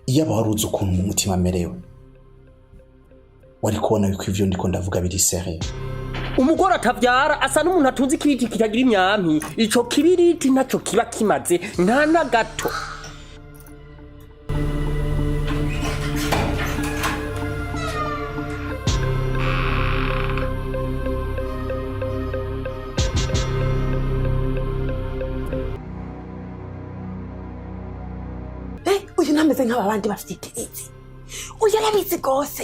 Iyo aba wari uzi ukuntu mu mutima amerewe, wari kubona yuko ivyo ndiko ndavuga biri sérieux. Umugore atavyara asa n'umuntu atunze ikibiriti kitagira imyampi. Ico kibiriti ntaco kiba kimaze, nta na gato. Uyu ntameze nk'aba bandi bafite itiritsi. Uyu arabizi rwose.